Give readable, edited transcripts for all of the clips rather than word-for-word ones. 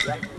Go!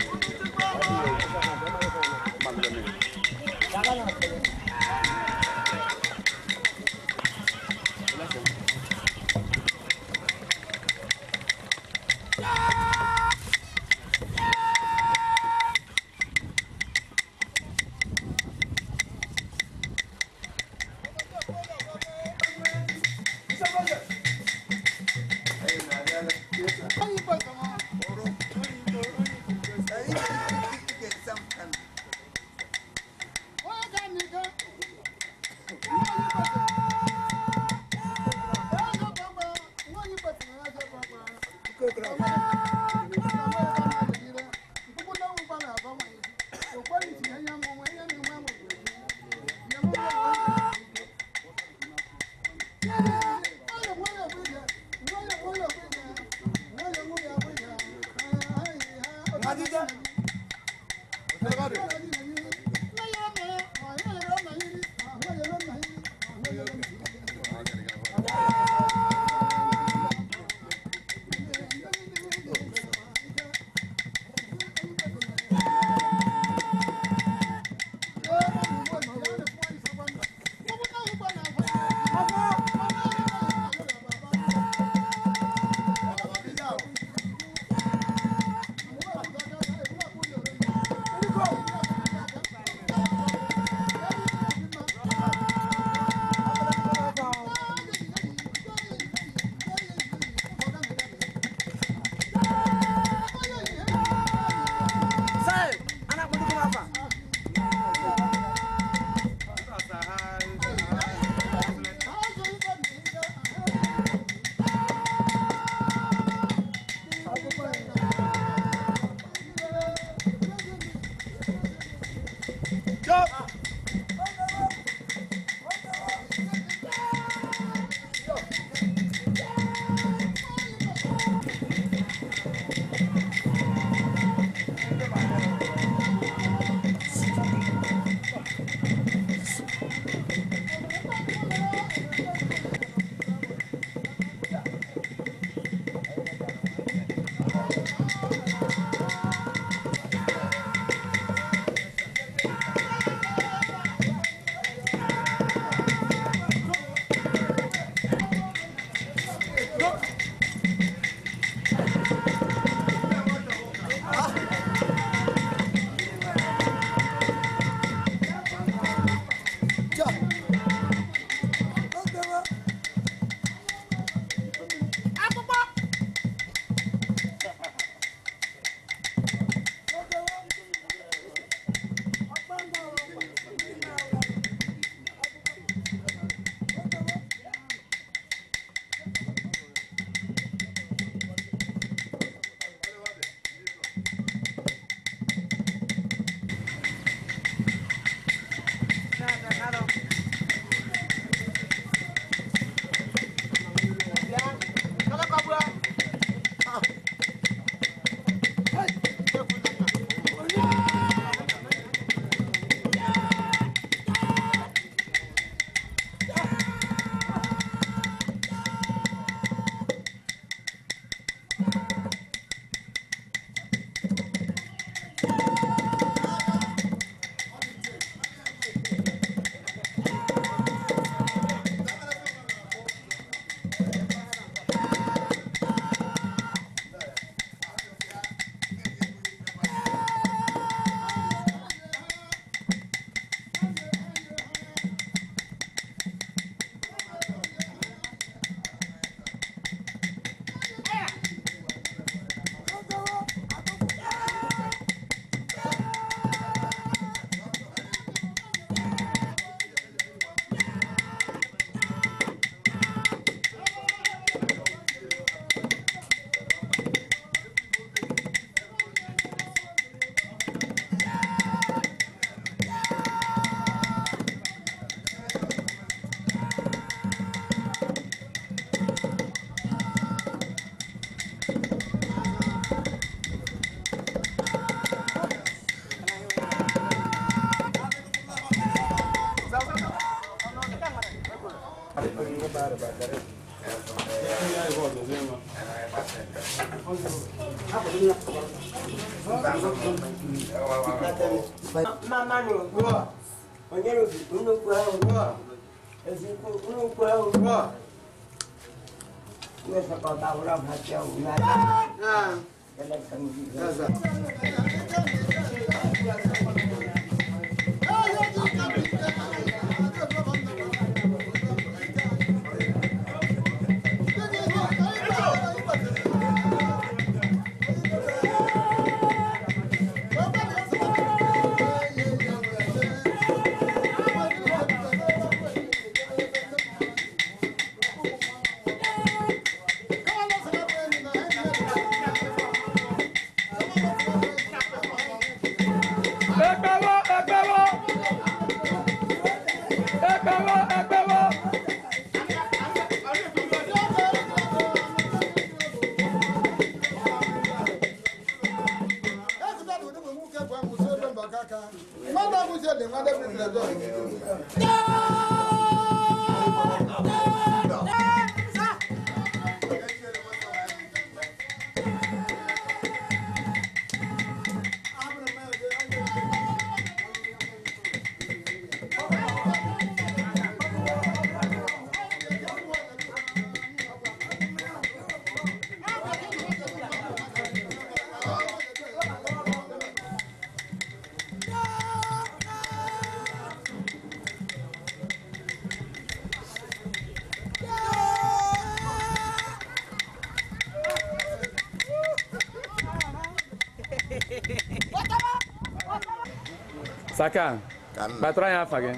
Saka, kpatara ya afa gị.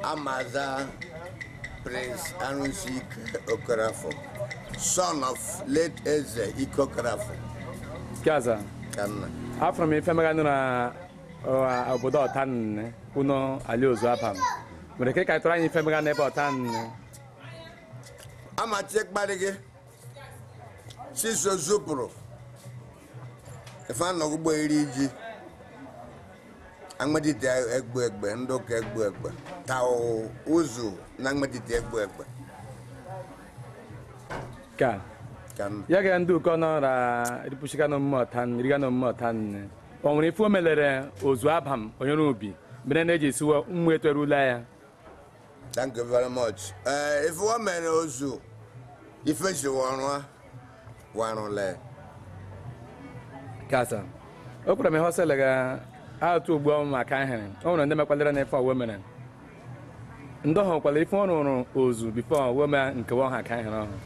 Amaza Prince Arụsike Okorafor, son of late Eze Ike Okorafor. Kiaza, afọ m ife mega nụ na obodo Ọtanne ụnọ Aliozu Abam. Nwere ike ka tụrụ anyị ife mega n'ebe Ọtanne. Amachi kparị gị, Chiso zupụrụ, ife anọgụgbo iri ji. Agbadite egbe egbe ndị ụka egbe egbe ta ụzụ na agbadite egbe egbe ka ya ga ndị ụkọ nọ ra ripụchiga n'omume Ọtanne riga n'omume Ọtanne o nwere ife o melere Ozu Abam onye n'ubi mere na eji esiwe mmụ eterula ya. Thank you very much. Ife o mere ozu ife si ọrụ warụle kasa o kwere m ihe ọsọ lega atụ ugbu ọmụ maka ahịrị o nwere ndị mekwalere na ife ọwụ mere ndị ọhụrụ kwala ife ọrụ rụrụ ozu bifo ọwụ mee nke ọha ka ahịrị ọhụrụ.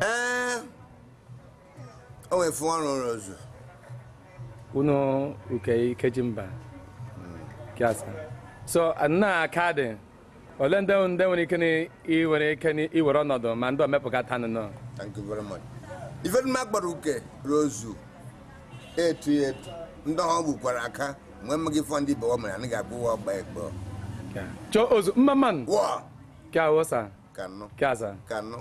Ee, o nwere ife ọrụ rụrụ ozu unu uke ikeji mba kiasa so nna aka dị ole ndị nwere ike iwere ike iwere ọnọdụ ma ndị omepụta nọ. Thank you very much. Ife mma gbara uke rozu etu etu ndị ọhụrụ gbukwara aka mgbe mmeghị fọ ndị ibe mere anyị ga-agbụwa ọgba egbe chọọ ozu mma mmanụ wọ ka awụsa kanụ kiasa kanụ.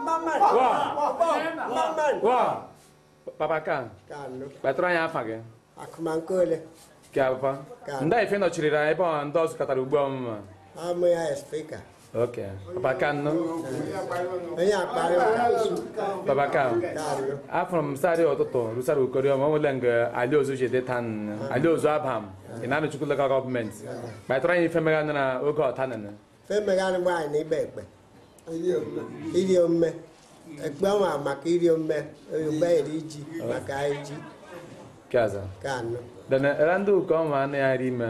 Wa! Wa! Papa ka kpatụrụ anyị afa gị. Akụmankole. Ka papa. Ndị ife nọchiriri anyị ebe ọ ndị ọzọ katara ugbu ọmụma. Amụ ya spika. Ok. Papa ka nnụ. Onye akparị ụka. Papa ka. Ka Afụrụ m sarị ụtụtụ rusara ukori ọma nwele nga ali ozu ji dị tan ali ozu abam ị na-anọchukwu lokal gọọmenti kpatụrụ anyị ife megha na oge ọta nene. Fe megharị nwaanyị na igbe ekpe. Iri omume. Ekpe nwa maka iri omume. Oyugbe eri ji maka ji. Kaza. Ka anọ. Dene era ndị ụka ọma anaghị arị ime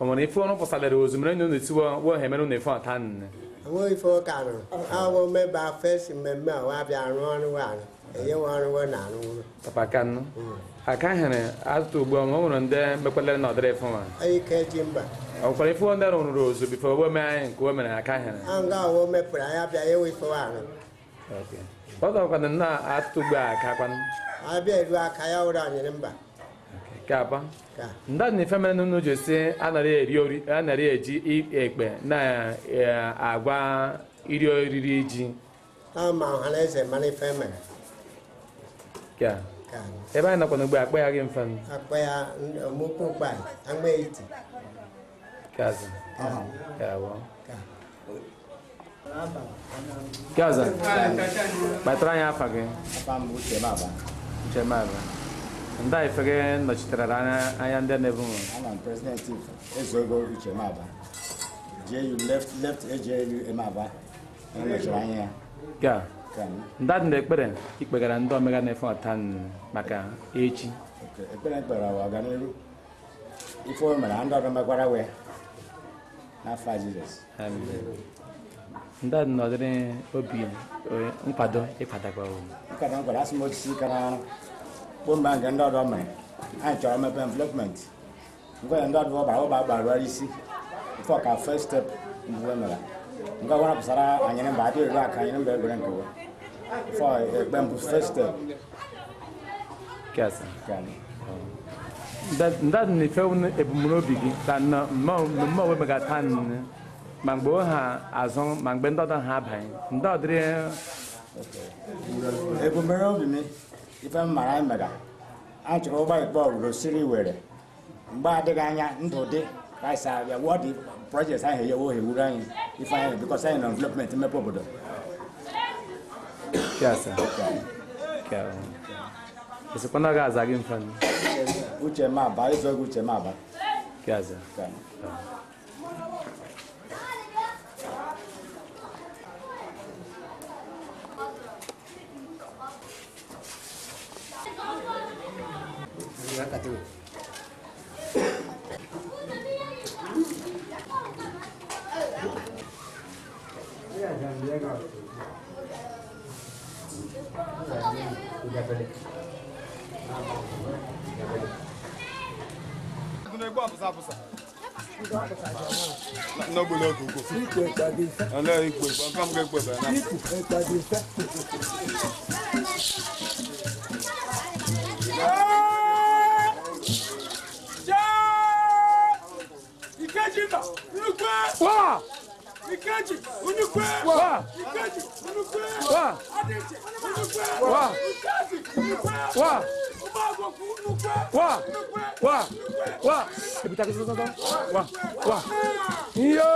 ọ nwere ife ọrụ pụsalere ozu mere na unu etiwo wo ha emere unu efe ọta nene. Enweghị ife ụka rụrụ. Awụ meba fesi mmemme a wa bịa arụ ọrụ wa arụ. Enyewa ọrụ wa na arụ ụrụ. Papa ka nnụ. Aka hịrị atụtụ ugbu a ma ọ nwere ndị mekwalere na ọdịrị ife nwa. Anyị ka eji mba. Ọ nwekwara ife ndị rụrụ ozu bifo owe mee anyị nke o mere aka hịrị. Ahụ nga awụ mepụrụ anyị abịa ewe ife wa arụ. Ọ dọkwana na atụtụ ugbu a aka kwanụ. Abịa eru aka ya ụra anyịrị mba. Ka apa. Ka. Ndị na ife mere n'unu ji si anaghị eji ekpe na-agwa iri oriri ji. Ahụ ma ọha na eze mara ife mere. Ka. Ka. Ebe anyị nọkwa n'ugbo akpa ya gị mfe. Akpa ya mụkpụ kpa agba iti. Kaza. Ka abụọ. Ka. Kaza. Kpatara anyị afa gị. Afa m bụ Uche Maba. Uche Maba. Ndị ife gị nọchitere anya ndị na-ebu m. Ana m President Ezeogo Uche Maba. JU left left AJU Maba. Onye nọchiri anya ya. Ka. Ka m. Ndị adị na-ekpere ikpegara ndị omega na-efe ọta maka echi. Okay, Ekpere mkpere bụ ọganiru. Ife o mere ndị ọdụ mekwara wee. N'afọ a Jizọs. Amen. Ndị adị nọdịrị obi nkwado ịkwadakwa o. Nkwado nkwado asị m osisi ike n'ọrụ. Kpọmba nke ndị ọdụ mere. Anyị chọrọ mmepe development. Nke ndị ọdụ ọgbara ọgba gbarụara isi. Ife ọka first step mbụ e mere. Nke ọbụla pụsara anyịrị mba adịghị eru aka anyịrị mba egwere nke ụwa. Ife ekpe mbụ first step. Kasa. Ka m. Ndị adị na ife ebumnobi gị ka mmụọ onwe mega taa nne ma mgbe ha azụ ma mgbe ndị ọdọ ha abanye ndị ọdịrị Ebumnobi m ife m mara anyị mega anyị chọrọ ụgbọ ikpe ọrụrụ siri were mgbe adịghị anya ndụ dị kaịsa abịa wụọ dị projekti ahụ eyewo ha ewuru anyị ife anyị bikọs anyị nọ development mmepe obodo. Kasa. Ka. Esikwa na ọ ga-aza gị mfe. Uche Maba, Ezeogo Uche Maba. Kaza. Ka. Wa! Wa! Wa! Wa! Wa! Wa! Wa! Wa! Ebita kisi sọsọ. Wa! Wa! Iyo!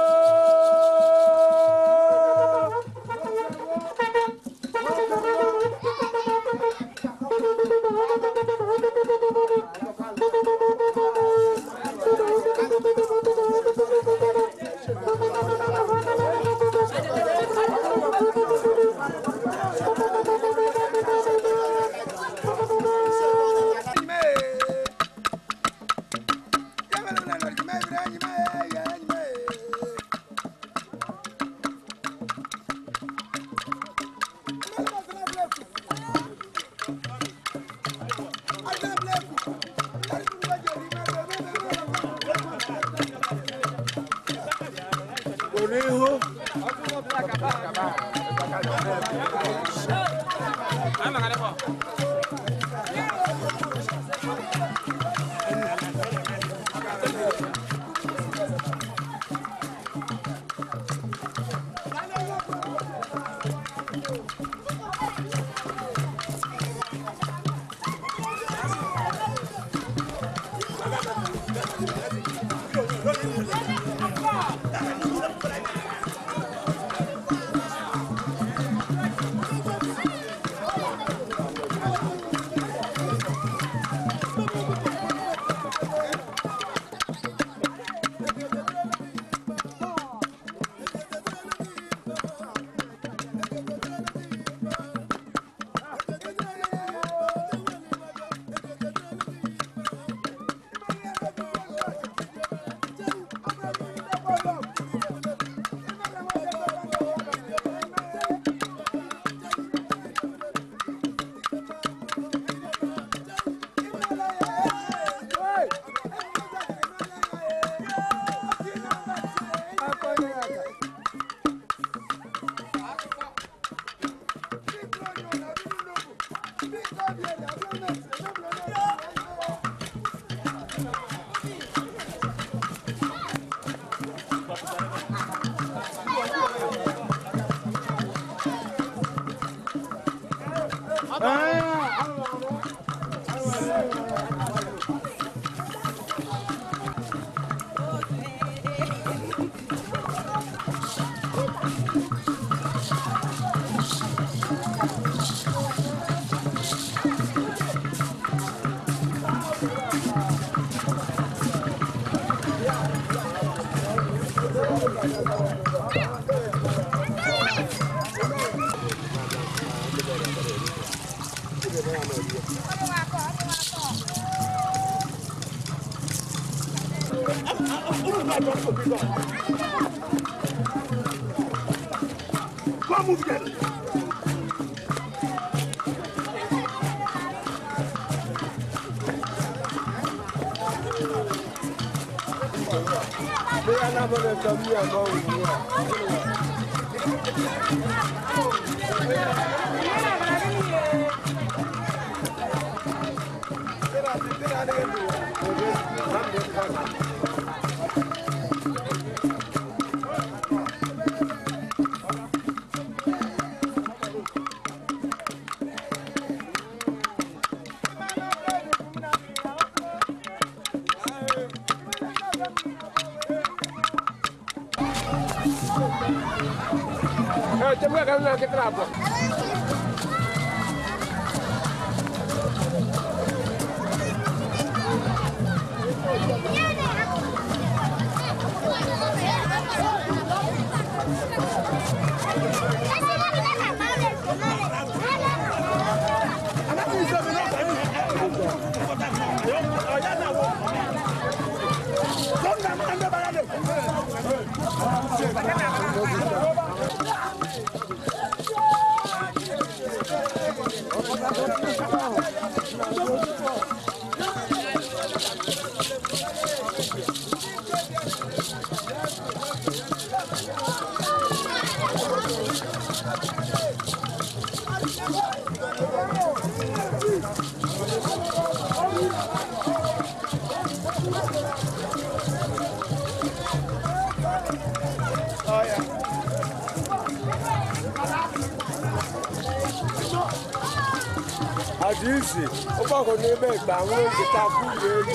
Àdìsí ó bọ̀kọ̀ ní ibẹ̀ ìgbà àwọn òkúta kúrò èlò.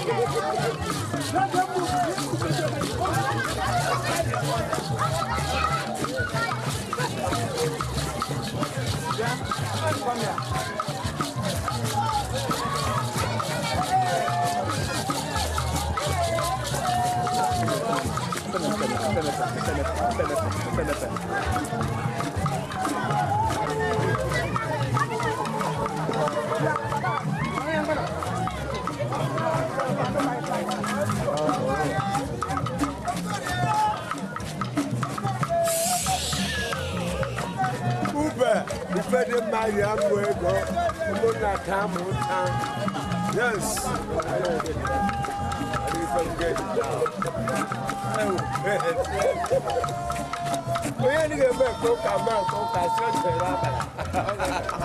Ife dị mma yi amụ ego, ụmụnna taa mụ nta. Yes. Onye ndị ga-eme nke ụka mee nke ụka si o chere abalị.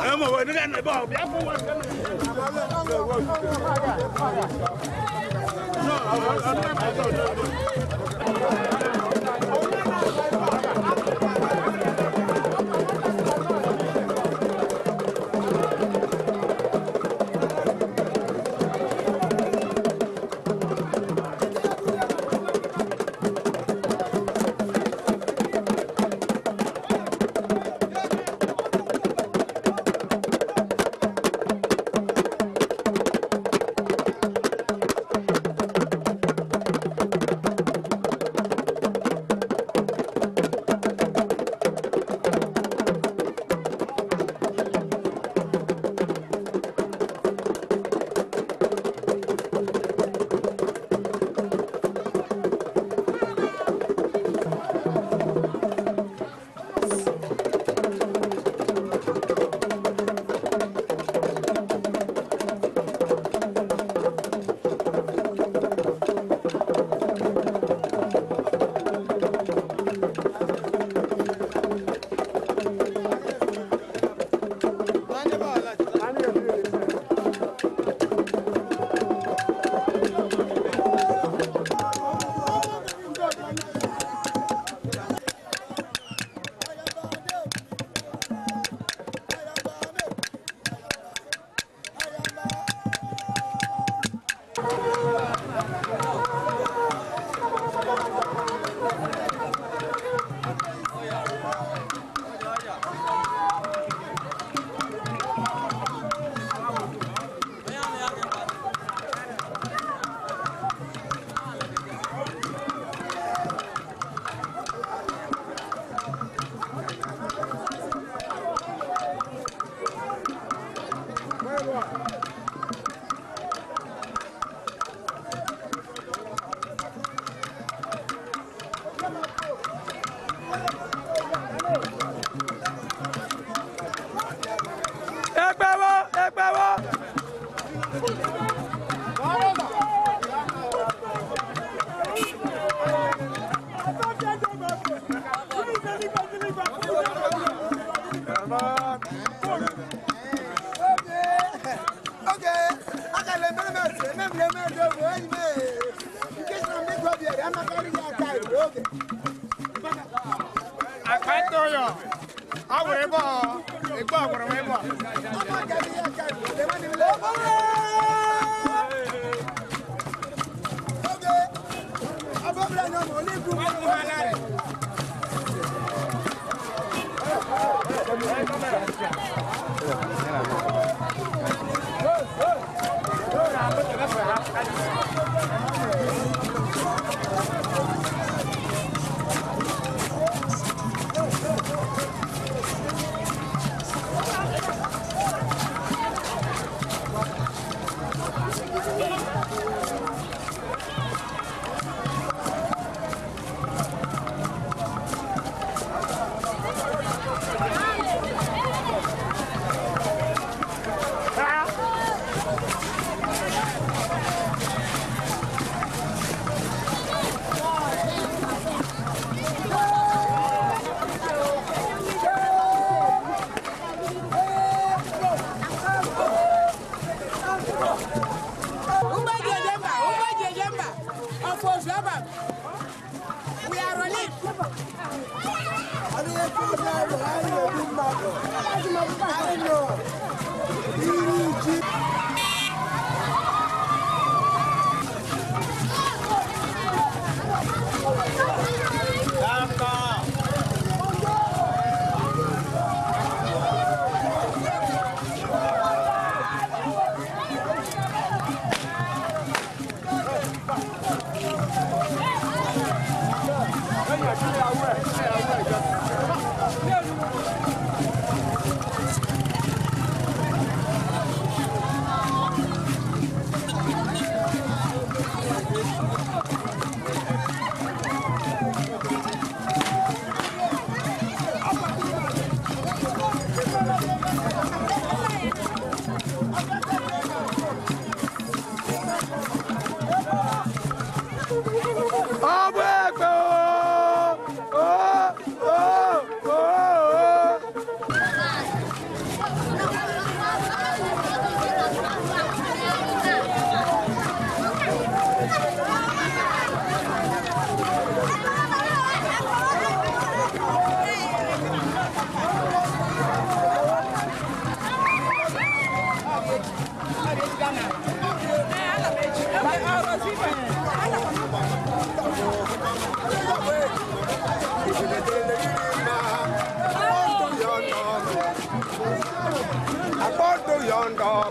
Yonder.